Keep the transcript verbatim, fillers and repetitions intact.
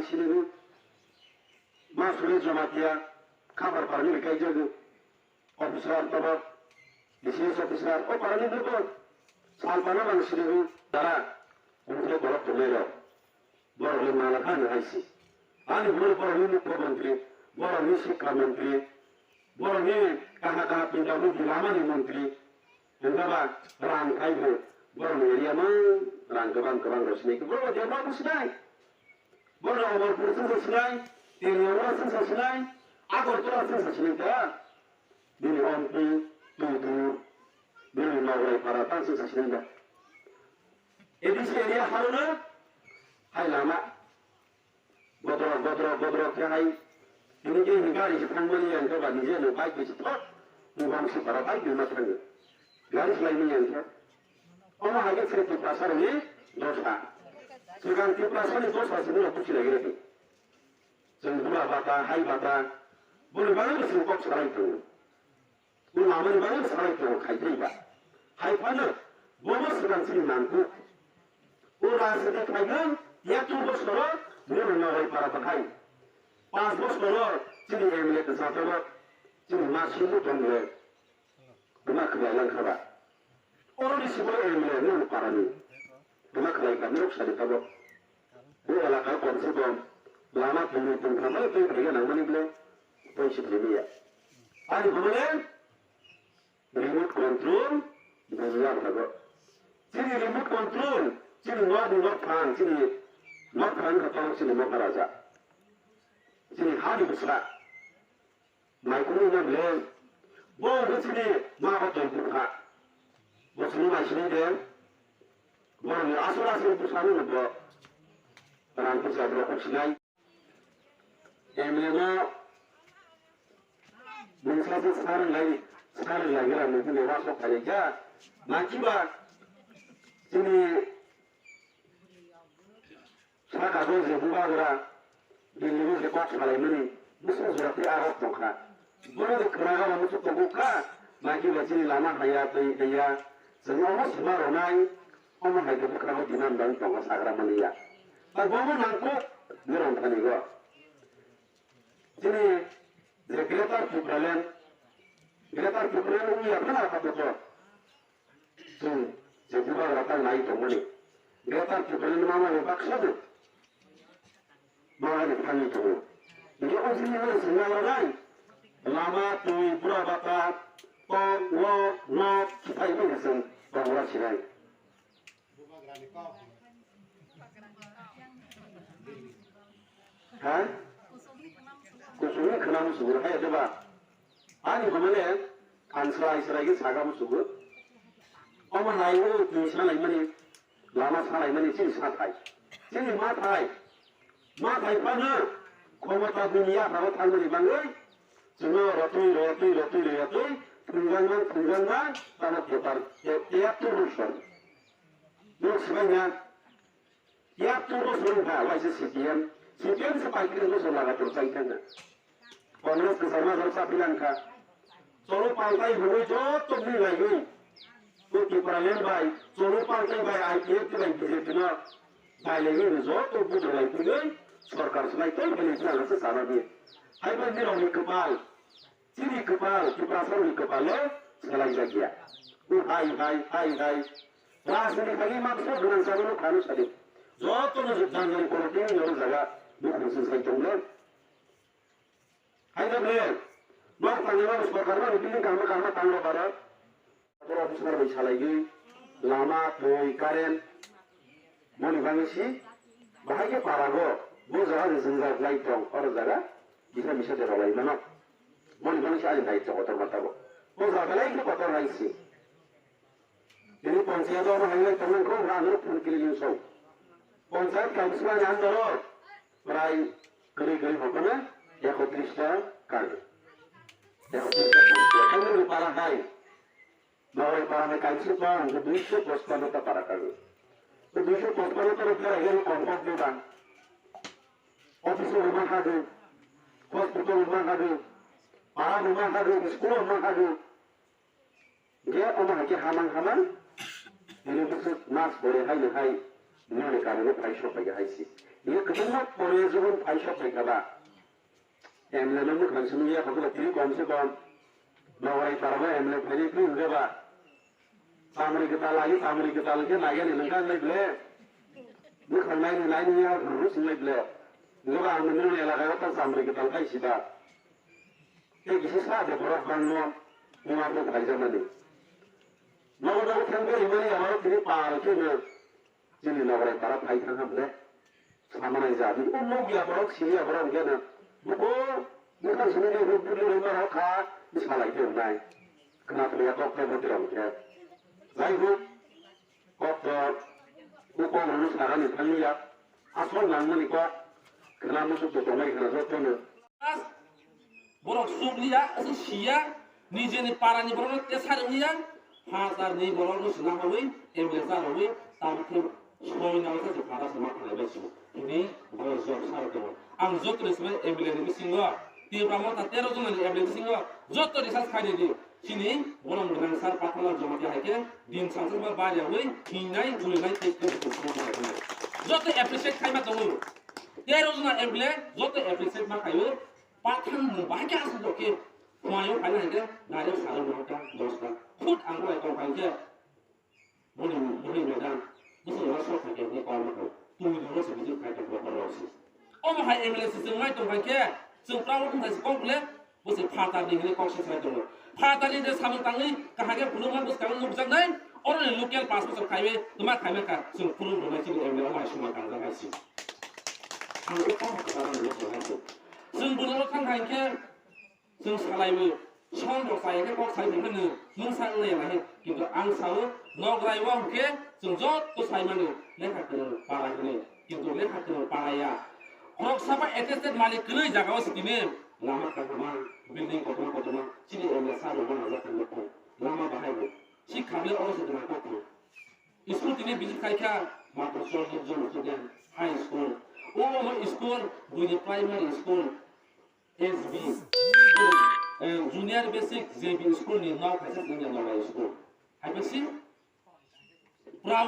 Sinigo, ma suri Jamatia, Khabar parani kai jago, officer tobo, D C S officer, o parani bobo, sal pana mang sinigo, dara, umkhe borok tongnai rok, borok ni mala kha ni hai si. Ani bwrwi borok ni mukhyamantri, borok ni sikha mantri, borok ni kaha kaha pinda ni lama ni mantri, wngkha ba rang khai bo, borok ni area mang rang kwbang kwbang rw sinai, borok ni area mang sinai. Bono Amarpur chwngsa sinai, Teliaura chwngsa sinai, Agartala chwngsa sinai ta. Bini Omtwi, Tuidur, bini Nograi para ta chwngsa sinai da. A D C area haruna, hai lama. Bodrok, bodrok, bodrok khe hai. Tini khe hini gari se thangmani yang khe ba nije no bike bai se thok. Ni bang se para bike bai ma thango. Gari se lai mani yang khe. Omo hai khe chwng Tiprasa rokni dosa. Swkang Tiprasani dosa se mano kuchi lai redi. Chwng bura bata, hai bata, boni bagwi bo chwng kok salai tongo. O lamani bagwi salai tongo khai thai ba. Hai phano bono swkang chini nangkuk. O rajniti khaigwng yaktu bosoro nini Nograi para bahai. Panch bosoro chini M L A kwchajalo chini ma sibu tongmle. Buma khwlai lang kha ba. Oro ni sibo M L A nini parani. Buma khwlai kha, norok sadi tabok. Bo elaka kom se kom. Lama tongwi tongtham bai twi phaiya nangmani ble. Tong si phaiya. Ani bumale remote control bumya bhago. Chini remote control, chini nok ni nok phang, chini nok phang kha tong chini Maharaja. Chini hani bwsa. Mai kunu na ble. Bo hwnkhe chini ma ba tong bukha. Bo chini mai sini de. Bo ni asol asol bwsa no bo. Ran kisa bro kok sinai. M L A no bungsa se sar lai, sar lai gra mo hwnkhe wa sok khai ja. Ma kiba chini Saka bo je bubagra, Delhi o je kok salaimani, bwswk jora tei arok tongkha. Bono de kwraga bo muchuk tongo kha, ma kiba chini lama haya, twi haya, chwng omo sima rwnai, omo hai khe bwkhrago demand bai tongo sagra mani ya. Tar bobo nangkuk, nirong thani go. Chini je Greater Tipraland, Greater Tipraland wngya phano kha boto. Chwng je bubagra tang nai tongmani. Greater Tipraland mama ni baksa no. Mama ni thani tongo. Nge o chini no swnga lagai. Lama twi bura bata tong wo nok kitai ni seng tong ora sinai. Ha? Kusugni khwnam sugur hai diba? Ani hwnmale ang srai srai khe saga musugo. Omo hai o twi salaimani, lama salaimani chini sathai. Chini mathai. Mathai phano khomota bini yapharo thangmani bagwi chwngno rotwi, rotwi, rotwi, rotwi, thwngjakma, thwngjakma, tamo kepar, te-, teyar tubur song. Nok swbaina, Yapturo songkha waisa C P M, C P M se paikri bosor lagator chai thangkha. Congress kwchangma jora chapilangkha. Cholo paltai hwnwi joto bini laiwi. O Tipraland bai, Cholo paltai bai I P F T bai B J P no bai laiwi joto bujo lai twiwi sorkar swlai tei belai tei ang se sana di. Hai bai nirokni kwpal. Chini kwpal, Tiprasarokni kwpalo swlaijakya. O hai, hai, hai, hai. Rajniti khaigwi mangsa gwnang chagwi no phano sadi. Jotono jwk janjani kono tei noro jaga bukhuk sing sai tonglo. Hai da ble. Nok tangwi mano sorkar mani building kahma kahma tanglo bara. Borok officer bai salaigwi lama, twi, current, boni bagwi si bahai khe parago bo jaga ni jwngjal khlai tong, oro jaga bisa misa de rwlai mano. Boni bagwi si ani daityo kotor ma tabuk. O jaga lai khe kotor hai si. Tini panchayat o hai lai tong nang kho, ra ano phone kili yung song. Panchayat kaisa ni under o prai kwrwi kwrwi hokono ekotris ta kar. Ekotris ta kar. Para hai. Nograi para ni kaisa tong, hwnkhe duiso pochpanno ta para kago. O duiso pochpanno ta para kago, compact ni bang. Office rok ma kago, hospital rok ma kago, para rok ma kago, school rok ma kago. Hwnkhe omo hai khe hamang hamang, bini bwswk mas bore hai no hai, nini kago no phai sok bai hai se. Ini kwbangma pore jubun paisok bai kaba. M L A no mwkhang simi ya khokla tini kom se kom. Nograi parma M L A phai twi hwnkhe ba. Tamri kwtal lagi, tamri kwtal khe naiya ni nangkha nai ble. Mwkhang nai ni nai ni ya rus nai ble. Hwnkhe ba ang nini elaka o ta tamri kwtal phai si ba. Tei kisa sa de borok bangno. Nungma bo phai jamani. Nogo nogo thang ko himani aro tini pal khe no. Chini nograi para phai thang ham le. Samanai ja. Ni umno ya borok sini ya borok ya na. Buko. Ni kan sini ni ruk ni ruk ma rok kha. Ni salai de nai. Kena kena ya tok tok tok tok. Jai ho. Kok to, kok rwno sagani thangya, aswk nangmani kok, khwna muchuk to tongnai khwna jotono. Borok chukliya, aswk siya, nijeni parani borokno tesar wngya, hajarni borokno sina hawi, M L A cha rwi, tabukhe soi nang sa se phara se ma khlai bai se. Hwnwi borok jok sa rw tongo. Ang jotoni simi M L A ni bisingo, Tipra Motha tero jonani M L A bisingo, joto research khaidi di. Chini bolong gwnang sir Pathanlal Jamatia hai khe din salsa ba bari yawi hinai julinai tei tei tei tei tei. Joto appreciate khaima tongo. Tero jona M L A joto appreciate ma khaio. Pathan mung bahai khe asuk jok khe. Khwnaio phaina hai khe direct salo nokta dosta. Khut ang bolai tong phai khe. Boni boni madam. Bwswk ro sok kha khe ni kol ma kho. Twi duro se bijik khai khe bokol rok se. Omo hai M L A se chwng nai tong phai khe chwng proud wng thai se kok le. Bo se phatar ni hwnwi kok se sai tongo. Phatar ni je samung tangwi kaham khe phunukma bwskango nukjaknai, oro ni local pass bosor khaiwi twma khaima kha, chwng phunuk rwnai chini M L A omo hai suma kangjak hai se. Ang o kok kha kwtal rwnai se hai se. Chwng bwrwi o thang hai khe chwng salaiwi song rok chaya khe kok sai phai phano mungsa wngnai ya hai. Kintu ang sao nograi o hwnkhe chwng joto sai mano lekha kwrwng para hwnwi. Kintu lekha kwrwng para ya. Khoroksa ba attested malik kwrwi jaga o se tini lama kahama, building kotorma kotorma, chini M L A sir rok bo nangjakha nukho. Lama bahai bo. Si khable oro se gwnang kok. School tini visit khai kha, matro chwlwi jon student, high school. O omo school, buini primary school, S B, eh, junior basic, J B school ni nok kaisa wngya Nograi school. Hai ba si, Prabhu